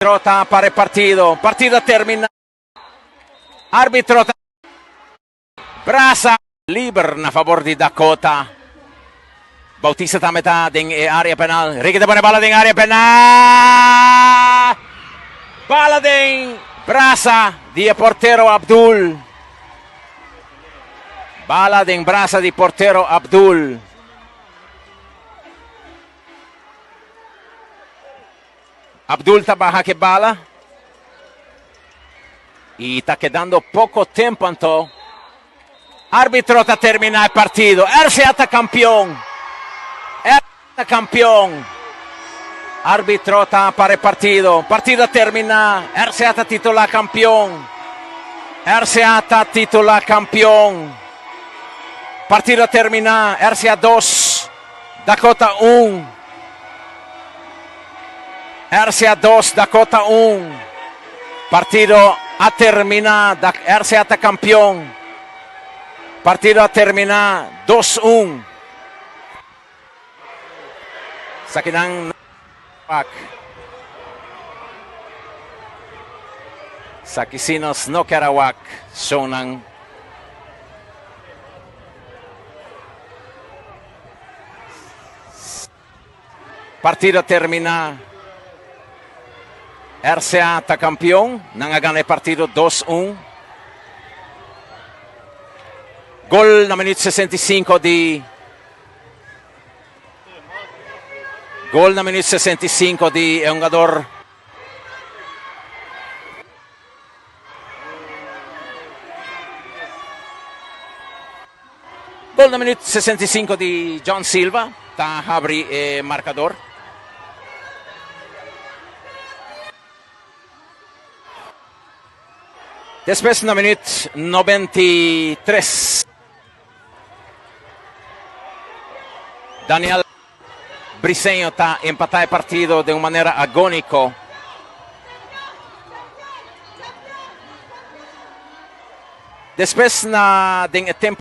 Arbitro ta para e partido. Partido a termina. Arbitro ta brasa. Liber na fabor di Dakota. Bautista tambe ta den e area penal. Ricky ta pone bala den area penal. Bala den brasa di e portero Abdul. Bala den brasa di portero Abdul. Abdul ta baha ke bala. Y ta kedando poco tempo anto. Arbitro ta termina e partido. RCA ta campeon. RCA ta campeon. Arbitro ta para e partido. Partido a termina. RCA ta titula campeon. RCA ta titula campeon. Partido a termina. RCA 2. Dakota 1. RCA 2, Dakota 1. Partido a termina. RCA ta campeon. Partido a termina 2-1. Sakinan pak. Sakisinos no kerawak shownan. Partido a termina. RCA ta campeon. Nan a gana e partido 2-1. Gol na minuut 65 di Gol na minuut 65 di e hungador Gol na minuut 65 di John Silva ta habri e marcador. Despues na minuut 93 Daniel Briseño ta empata e partido den un manera agonico. Despues na den e tempo.